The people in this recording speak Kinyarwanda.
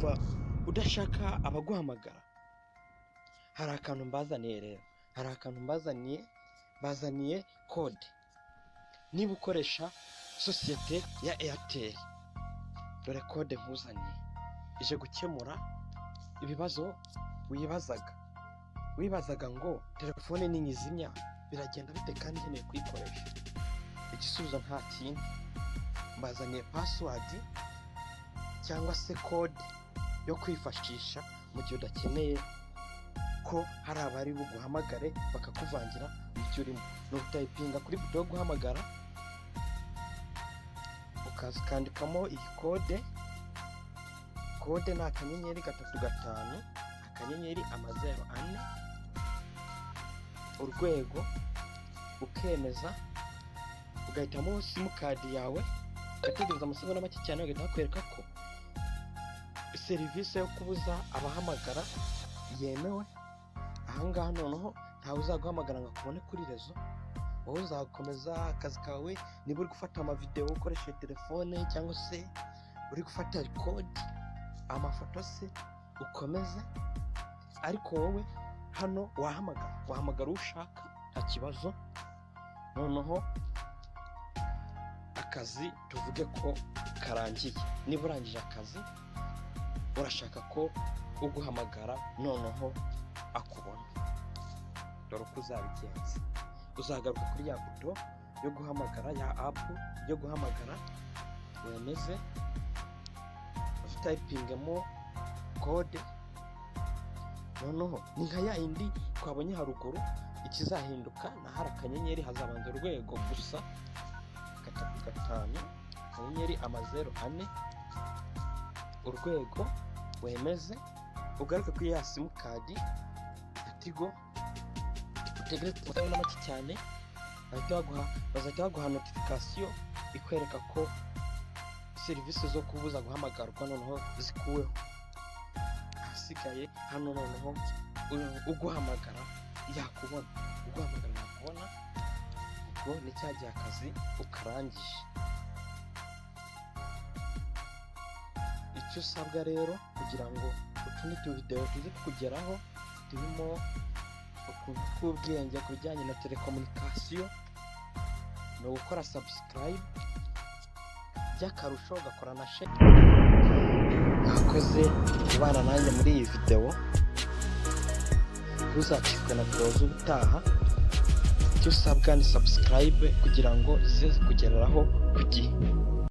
Wumva udashaka abaguhamagara? Hari akantu mbazaniye rero, hari akantu mbazaniye, bazaniye code. Niba ukoresha sosiyete ya Airtel, dore code nkuzaniye ije gukemura ibibazo wibazaga. Wibazaga ngo telefone ninyizimya biragenda bite kandi nkeneye kuyikoresha? Igisubizo nta kindi, mbazaniye password cyangwa se code yo kwifashisha mu gihe udakeneye ko hari abari buguhamagare bakakuvangira mu byo urimo. Ni ugutayipinga kuri buto yo guhamagara, ukaza ukandikamo iyi code. Code ni *335*000#, ukemeza, ugahitamo simukadi yawe, ugategereza amasegonda make cyane, bagahita bakwereka ko serivisi yo kubuza abahamagara yemewe. Ahangaha noneho ntawe uzaguhamagara ngo akubone kuri réseau. Wowe uzakomeza akazi kawe. Niba uri gufata amavidewo ukoresheje telefone cyangwa se uri gufata record, amafoto se, ukomeze. Ariko wowe hano wahamagara, wahamagara uwo ushaka, nta kibazo. Noneho akazi tuvuge ko karangiye. Niba urangije akazi, urashaka ko uguhamagara noneho akubona, dore uko uzabigenza. Uzagaruka kuri ya buto yo guhamagara, ya app yo guhamagara, wemeze, utayipingemo code. Noneho ni nka ya yindi twabonye haruguru. Ikizahinduka ni ahari akanyenyeri hazabanza urwego gusa. 350*000#, wemeze, ugaruke kuri ya simukadi ya Tigo, utegereze amasegonda make cyane, bahita baguha, bazahita baguha notification ikwereka ko serivisi zo kubuza guhamagarwa noneho zikuweho. Ahasigaye hano noneho uguhamagara yakubona, uguhamagara yakubona. Ubwo ni cya gihe akazi ukarangije. Icyo usabwa rero kugira ngo utundi tuvidewo tuze kukugeraho turimo utuntu tw'ubwenge ku bijyanye na telecommunication ni ugukora subscribe, by'akarusho ugakora na share. Mwakoze kubana nanjye muri iyi videwo. Ntuzacikwe na videwo z'ubutaha. Icyo usabwa ni subscribe kugira ngo zize kugereraho ku gihe.